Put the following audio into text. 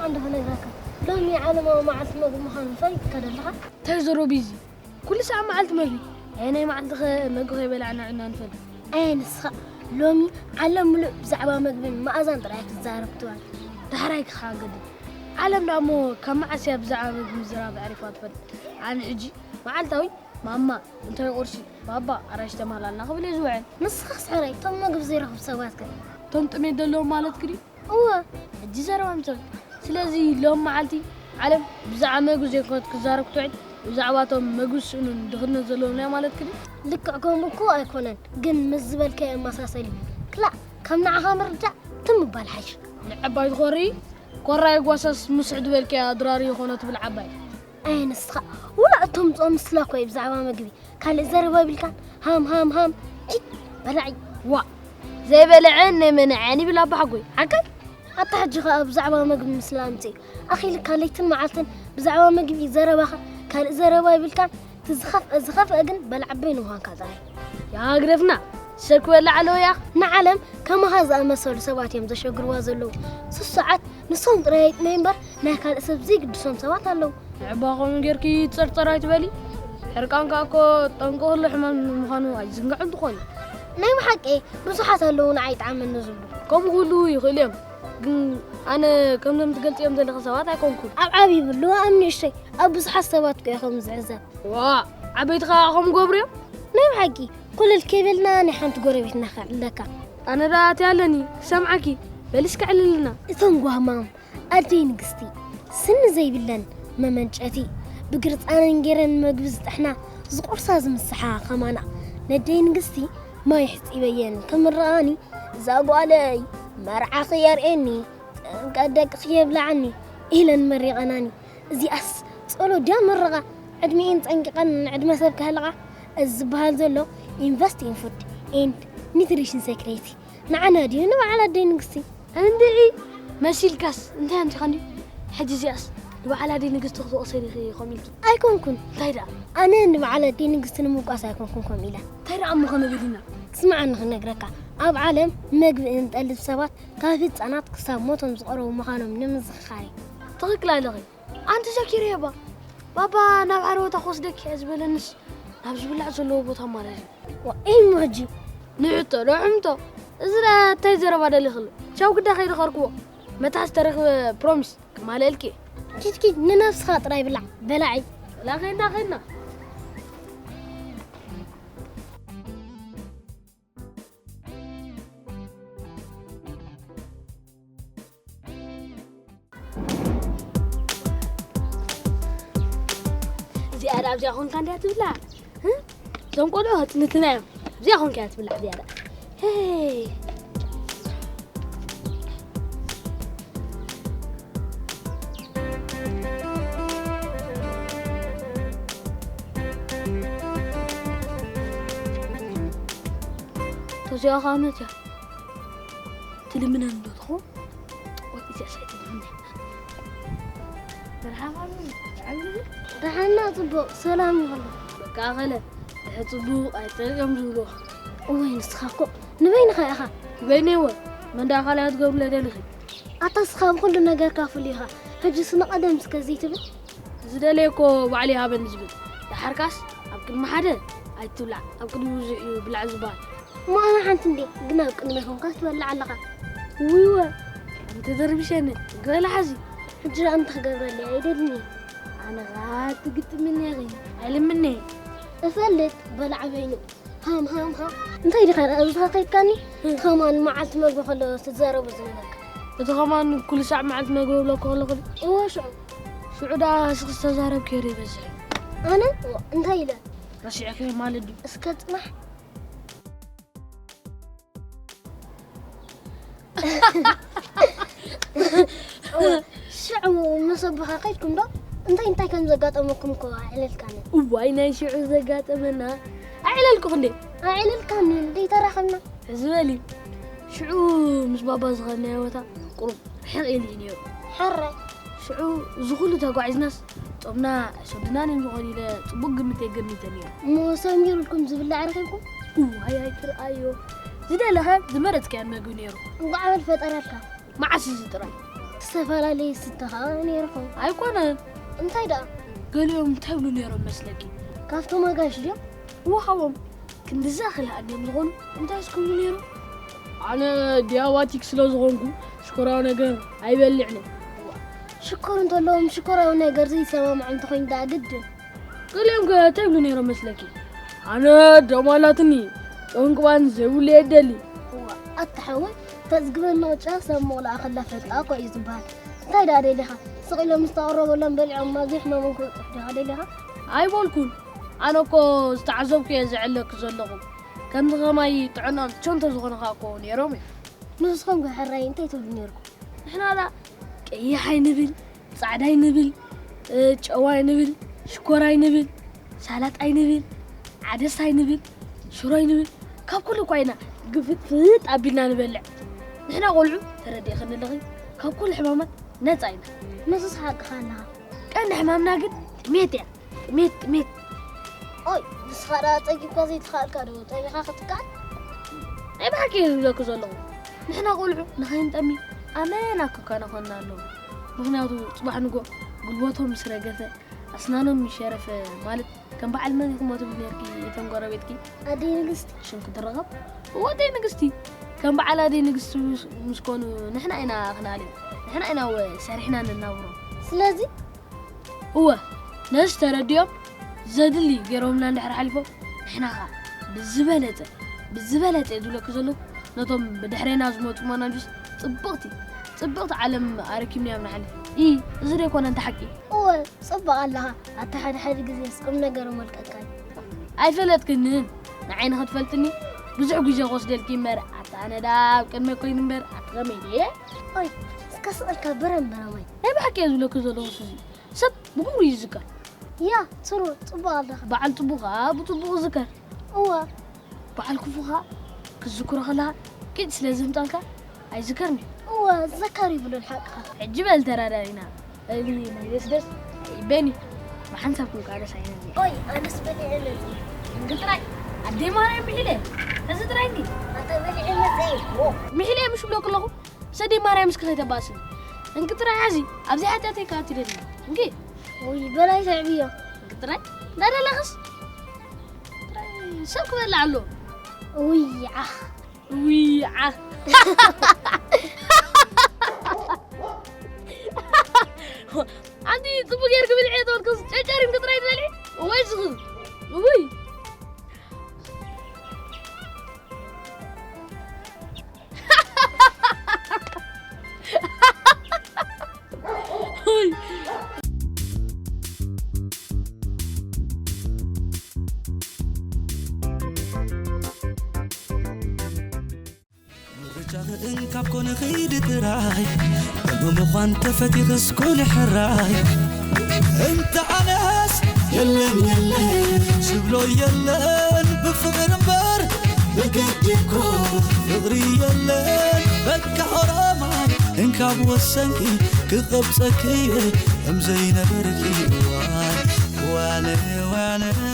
እንዶ ክነግረካ፣ ሎሚ ዓለማዊ መዓልቲ መግቢ ምዃኑ ፈሊጥካ ዶ ኣለኻ? እንታይ ዘረባ እዩ እዚ? ኩሉ ሰዓት መዓልቲ መግቢ። ኣየናይ መዓልቲ ኸ መግቢ ከይበላዕና ዕና ንፈልጥ? ኣየ ንስኻ፣ ሎሚ ዓለም ምሉእ ብዛዕባ መግብን መኣዛን ጥራይ ክትዛረብ ትውዕል። ዳሕራይ ክኻ ገድል። ዓለም ደኣ እሞ ካብ መዓስ እያ ብዛዕባ መግቢ ምዝራብ ኣዕሪፋ ትፈልጥ? ኣነ ሕጂ መዓልታዊ ማማ፣ እንታይ ቁርሲ፣ ባባ፣ ኣራሽ ተማላልና ክብል እየ ዝውዕል። ንስኻስ ሕራይ፣ እቶም መግቢ ዘይረኽቡ ሰባት ከ? እቶም ጥሜት ዘለዎም ማለትኪ ድዩ? እወ። ሕጂ ዘረባ ምሰል። ስለዚ ሎም መዓልቲ ዓለም ብዛዕባ መግቢ ዘይኮነት ክዛረብ ክትውዕል፣ ብዛዕባ እቶም መግቢ ዝስእኑን ድኽነት ዘለዎም እያ ማለትኪ ድዩ? ልክዕ ከምኡ እኮ ኣይኮነን፣ ግን ምስ ዝበልካዮ ይመሳሰል እዩ። ክላእ፣ ከም ንዓኻ ምርዳእ ትም ምባል ሓይሽ። ንዓባይ ትኾሪ፣ ኮራይ ጓሳስ ምስሕ ዝበልካያ ድራር ይኾነ ትብል ዓባይ። ኣይ ንስኻ፣ ውላ እቶም ጾም ስላ እኮ እዩ ብዛዕባ መግቢ። ካልእ ዘረባ ይብልካን? ሃም፣ ሃም፣ ሃም። ኪድ፣ በላዒ። ዋ፣ ዘይበልዐ ናይ መን ኣዕን ይብል ኣባ ሓጎይ። ሓቀይ? ኣታ ሕጂ ኸኣ ብዛዕባ መግቢ ምስላ ኣምጽእ። ኣኺልካ ለይትን መዓልትን ብዛዕባ መግቢ ዘረባኻ። ካልእ ዘረባ ይብልካን? እቲ ዝኸፍአ፣ ዝኸፍአ ግን በላዕበይ ንምዃንካ ጥራይ። ያ ግደፍና፣ ሰብ ክበልዕ ኣለዎ እያ። ንዓለም ከማኻ ዝኣመሰሉ ሰባት እዮም ዘሸግርዋ ዘለዉ። ስሱዓት ንሶም ጥራይ ኣይጥመዩ እምበር ናይ ካልእ ሰብ ዘይግድሶም ሰባት ኣለዉ። ንዕባ ከምኡ ጌርኪ ጸርጸር ኣይትበሊ። ሕርቃንካ እኮ ጠንቂ ኩሉ ሕማም ምዃኑ ኣይትዝንግዐን ትኾኒ። ናይ ብሓቂ ብዙሓት ኣለዉ ንዓይ ይጥዓመኒ ዝብሉ። ከምኡ ክህልዉ ይኽእሉ እዮም። ግን ኣነ ከምዞም ትገልጽዮም ዘለኺ ሰባት ኣይኮንኩን። ኣብ ዓብዪ ብልዋ ኣብ ንእሽተይ ኣብ ብዙሓት ሰባት እኮ እየ ከምኡ ዝዕዘብ። ዋ፣ ዓበይቲ ኸኣ ከምኡ ገብሩ እዮም። ናይ ብሓቂ ኮለል ከይበልና ናይ ሓንቲ ጎረቤትና ከዕልለካ። ኣነ ደኣ ኣትያ ኣለኒ ክሰምዓኪ። በሊ እስከ ዕልልና። እተን ጓማም ኣደይ ንግስቲ፣ ስኒ ዘይብለን መመንጨቲ፣ ብግርጻነን ገይረን መግቢ ዝጥሕና፣ ዝቑርሳ ዝምስሓ ከማና። ነደይ ንግስቲ ማይ ኣሕጺበየን ክምርቓኒ፣ እዛ ጓለይ መርዓኺ የርእየኒ፣ ጥምቀት ደቅኺ የብልዓኒ ኢለን መሪቐናኒ። እዚኣስ ጸሎት ድያ ምርቓ? ዕድሚኤን ጸንቂቐን ዕድመ ሰብ ከህልቓ። እዚ ዝበሃል ዘሎ ኢንቨስት ኢን ፉድ ኤንድ ኒትሪሽን ሴክሬት ንዓና ድዩ ንበዓል ኣደይ ንግስቲ? እንድዒ መሲልካስ እንታይ ኣምጺኻኒ? ሕጂ እዚኣስ ንበዓል ኣደይ ንግስቲ ክትወቕሰኒ ኢኺ ከምኡ ኢልኪ? ኣይኮንኩን። እንታይ ደኣ? ኣነ ንበዓል ኣደይ ንግስቲ ንምውቃስ ኣይኮንኩን ከምኡ ኢለ። እንታይ ደኣ እሞ ከመይ በሊና? ስምዓኒ ክነግረካ። ኣብ ዓለም መግቢ እንጠልብ ሰባት ካብ ህጻናት ክሳብ ሞቶም ዝቐረቡ ምዃኖም ንምዝኽኻር እዩ። ትኽክል ኣለኺ። ኣንቲ ዘኪረዮ እባ፣ ባባ ናብ ሓደ ቦታ ክወስደኪ እየ ዝበለንስ ናብ ዝብላዕ ዘለዎ ቦታ ማለት እዩ። ዋ፣ እሞ ሕጂ? ንሕቶ ዶ ሕምቶ? እዚ ደኣ እንታይ ዘረባ ደሊኽሉ? ቻው ግዳ ከይደ ከርክቦ። መታስ ተረኽበ ፕሮሚስ ክማልአልኪ እየ። ኪድ ኪድ ንነብስኻ ጥራይ ብላዕ፣ በላዒ። ላ ኸይድና ኸይድና። እዚኣ ደኣ ኣብዚኣ ኾንካ እንድያ ትብላዕ? እ? እዞም ቆልዑ ኣጽንትና እዮም። ኣብዚኣ ኾንካ እያ ትብላዕ እዚኣ ደኣ። ሄይ። ተዚኣ ኸኣ እውነት እያ። ትልምነን ዶ ትኾን? ወይ እዚኣ ሳይት ትልምነን? መርሓባ፣ መርሓባ። ደሓና ጽቡቕ፣ ሰላም ይኹን። በቃ ኣኸለ፣ ድሕሪ ጽቡቕ ኣይትሪኦም ዝብልዎ። እወይ፣ ንስኻ እኮ ንበይንኻ ኢኻ። ንበይነይ እወ፣ መን ደኣ ካልኣይ ክትገብርለይ ደሊኺ? ኣታ እስኻ ብኹሉ ነገርካ ፍሉይ ኢኻ። ሕጂ ስነ ቀደም እስከ ዘይትብል? ዝደለየ እኮ ባዕሉ ይሃበኒ ዝብል። ደሓርካስ ኣብ ቅድሚ ሓደ ኣይትብላዕ፣ ኣብ ቅድሚ ብዙሕ እዩ ብላዕ ዝበሃል። እሞ ኣነ ሓንቲ እንዴ ግን ኣብ ቅድሚ ይኹንካ ትበልዕ ኣለኻ። ውይወ፣ እንተ ደርቢሸኒ፣ ግበላ ሓዚ። ሕጂ ደኣ እንታይ ክገብረለይ ኣይደልን እየ። ኣነ ኸኣ ትግጥምኒ ኢኺ፣ ኣይልምኒ። እፈልጥ፣ በላዕ በይኑ። ሃም፣ ሃም፣ ሃም። እንታይ ዲኻ ደኣ ኣብዚ ኸይድካኒ? እቲ ኸማን መዓልቲ መግቢ ከሎ ትዛረቡ ዝነበርካ። እቲ ኸማን ኩሉ ሳዕ መዓልቲ መግቢ እብለኩ ከለኹ። እወ፣ ሽዑ። ሽዑ ደኣ እስኺ ዝተዛረብክዮ ዶ ይበዝሕ? ኣነ? እወ፣ እንታይ ኢለ? ረሲዕክዮ ማለት ድዩ? እስከ ጽናሕ። ሽዑ ምስ ኣቦኻ ከይድኩም ዶ? እንታይ እንታይ ከም ዘጋጠመኩም እኮ ኣዕለልካኒ። እዋይ ናይ ሽዑ ዘጋጠመና ኣዕለልኩ ክንዴ? ኣዕለልካኒ፣ ደይተራኸብና። ሕዚ በሊ፣ ሽዑ ምስ ባባ ዝኸድናዮ ቦታ ቁሩብ ርሕቕ ኢሉ እዩ ነይሩ። ሕራይ። ሽዑ እዚ ኩሉ ተጓዒዝናስ ጾምና ሰዱናን እዮም ዝኾኑ ኢለ ጽቡቕ ግምት እየ ገሚተ ነይረ። እሞ ሰሚሩልኩም ዝብላዕ ረኺብኩም? እዋይ ኣይትርኣዮ። ዝደለኻ ዝመረጽካዮ መግቢ ነይሩ። እንቋዕ በል ፈጠረልካ። መዓስ እዩ እዚ ጥራይ? ዝተፈላለየ ስተ ኸዓ ነይርኹም። ኣይኮነን። እንታይ ደኣ? ገሊኦም እንታይ ይብሉ ነይሮም መስለኪ? ካብቶም ኣጋይሽ ድዮም? እወ፣ ካብኦም። ክንድዛ ክልኣን እዮም ዝኾኑ። እንታይ እስክብሉ ነይሮም? ኣነ ዲያባቲክ ስለ ዝኾንኩ ሽኮራዊ ነገር ኣይበልዕን እየ። ሽኮር እንተለዎም ሽኮራዊ ነገር ዘይሰማምዖም እንተኾይኑ ደኣ ግድን። ገሊኦም ከ እንታይ ይብሉ ነይሮም መስለኪ? ኣነ ደም ኣላትኒ፣ ጨውን ቅብኣትን ዘይብሉ እየ ደሊ። እዋ፣ ኣታ ሓወይ፣ ተዝግበኒ ቅጫ ሰብ ምቑላዕ ከላ ፈጣ እኮ እዩ ዝበሃል። እንታይ ደኣ ደሊኻ? ስቕ ኢሎም ምስ ተቕረበሎም በሊዖም ማጊ ሕማሞም ክበፅሕ ዲኻ ደሊኻ? ኣይበልኩን። ኣነ እኮ ዝተዓዘብኩ እየ ዘዕለክ ዘለኹ። ከምዚ ከማይ ጥዕናኦም ቸንቶ ዝኾኑ ኸዓ እኮ ነይሮም እዮም። ንስኹም ከ ሕራይ እንታይ ትብሉ ነይርኩም? ንሕና ደኣ ቀይሕ ኣይንብል፣ ጻዕዳ ኣይንብል፣ እ፣ ጨው ኣይንብል፣ ሽኮር ኣይንብል፣ ሳላጥ ኣይንብል፣ ዓደስ ኣይንብል፣ ሽሮ ኣይንብል። ካብ ኩሉ እኳ ኢና ግፍጥፍጥ ኣቢልና ንበልዕ። ንሕና ቆልዑ ተረዲእኽኒ ኣለኺ፣ ካብ ኩሉ ሕማማት ነጻ ኢና። ንስስ ሓቅኻ ኣለኻ። ቀንዲ ሕማምና ግን ጥሜት እያ። ጥሜት፣ ጥሜት። ኦይ፣ ንስኻ ደኣ ጸጊብካ ዘይተኻእልካ ዶ ጠሚኻ ክትከኣል? ናይ ብሓቂ እየ ዝብለኪ ዘለኹ። ንሕና ቆልዑ ንኸይንጠሚ ኣመና ክከናኸንና ኣለዎ። ምኽንያቱ ጽባሕ ንጎ ጉልበቶም ምስ ረገፈ፣ ኣስናኖም ምስ ሸረፈ፣ ማለት ከም በዓል መን ኢኹሞ ትብሊ ነርኪ እቶም ጎረቤትኪ? ኣደይ ንግስቲ። ሽም ክትረኸብ? እወ ኣደይ ንግስቲ። ከም በዓል ኣደይ ንግስቲ ምስ፣ ምስ ኮኑ ንሕና ኢና ክንኣልዮም። ንሕና ኢና ወ ሰሪሕና ነናብሮም። ስለዚ እወ ነዚ ተረዲኦም ዘድሊ ገይሮምና እንድሕር ሓሊፎም ንሕና ኸዓ ብዝበለጸ፣ ብዝበለጸ እየ ዝብለኪ ዘለኹ ነቶም ብድሕሬና ዝመጹ መናጁስ ጽብቕቲ፣ ጽብቕቲ ዓለም ኣረኪብናዮም ንሓልፍ። ኢ፣ እዚ ዶ ኣይኮነን እቲ ሓቂ? እወ፣ ጽቡቕ ኣለኻ። ኣታ ሓደ ሓደ ግዜስ ቁም ነገር መልቀቅካ እዩ። ኣይፈለጥክንን። ንዓይ ንኽትፈልጥኒ ብዙሕ ግዜ ክወስደልኪ እምበር፣ ኣታ ኣነ ደኣ ኣብ ቅድመ ኮይኑ እምበር፣ ኣቲ ከመይ ድየ? ኦይ፣ እስከ ስቕ ኢልካ በረም በረማይ። ናይ ብሓቂ እየ ዝብለኪ ዘለኹ ሱዚ። ሰብ ብግብሩ እዩ ዝዝከር። ያ፣ ስሩር፣ ጽቡቕ ኣለኻ። በዓል ጽቡቕ ኸኣ ብጽቡቕ ይዝከር። እወ። በዓል ክፉ ኸኣ ክትዝክሮ ከለኻ ቂጥ ስለ ዘምጻልካ ኣይዝከርን እዩ። እወ፣ ዝዘከር ይብሉን ሓቅኻ። ሕጂ በል ተራዳኢና። እሊ ናይ ደስደስ ይበኒ። ብሓንሳብ ክንካ ደስ ኣይነኒ። ኦይ፣ ኣነስ በሊዐ መጽእ። እንግ ጥራይ ኣደይ ማርያም ምሒለ። እዚ ጥራይ እንዲ። ኣታ በሊዐ መጽእ። ዎ። ምሒለ ምሽ ብሎ ከለኹ ሰደይ ማርያም እስኪ ከይተባእስኒ። እንግ ጥራይ ሓዚ ኣብዚ ሓጢኣተይ ከኣ ትደሊ። እንግ ወይ በላይ ተዕብዮ። እንግ ጥራይ እንዳደለኽስ ጥራይ ሰብ ክበልዕ ኣሎ። ውይ ዓኽ። ውይ ዓኽ። ኣንቲ ጽቡቅ ጌርክ ብልዒ ተወልከስ ጨጨሪም ክጥራይ ትበልዒ ወይ ዝኽብ ውይ ምርጫኽን ካብ ኮነ ኺድ ጥራይ ብምዃን ተፈቲኽስ ኩን ሕራይ እንተ ኣነስ የለን የለን ዝብሎ የለን ብፍቕር እምበር ብግዲ እኮ ፍቕሪ የለን በቃ ኦሮማይ እንካብ ወሰንኪ ክቐብጸክየ እምዘይነበርኪ ዋነ ዋነ ዋነ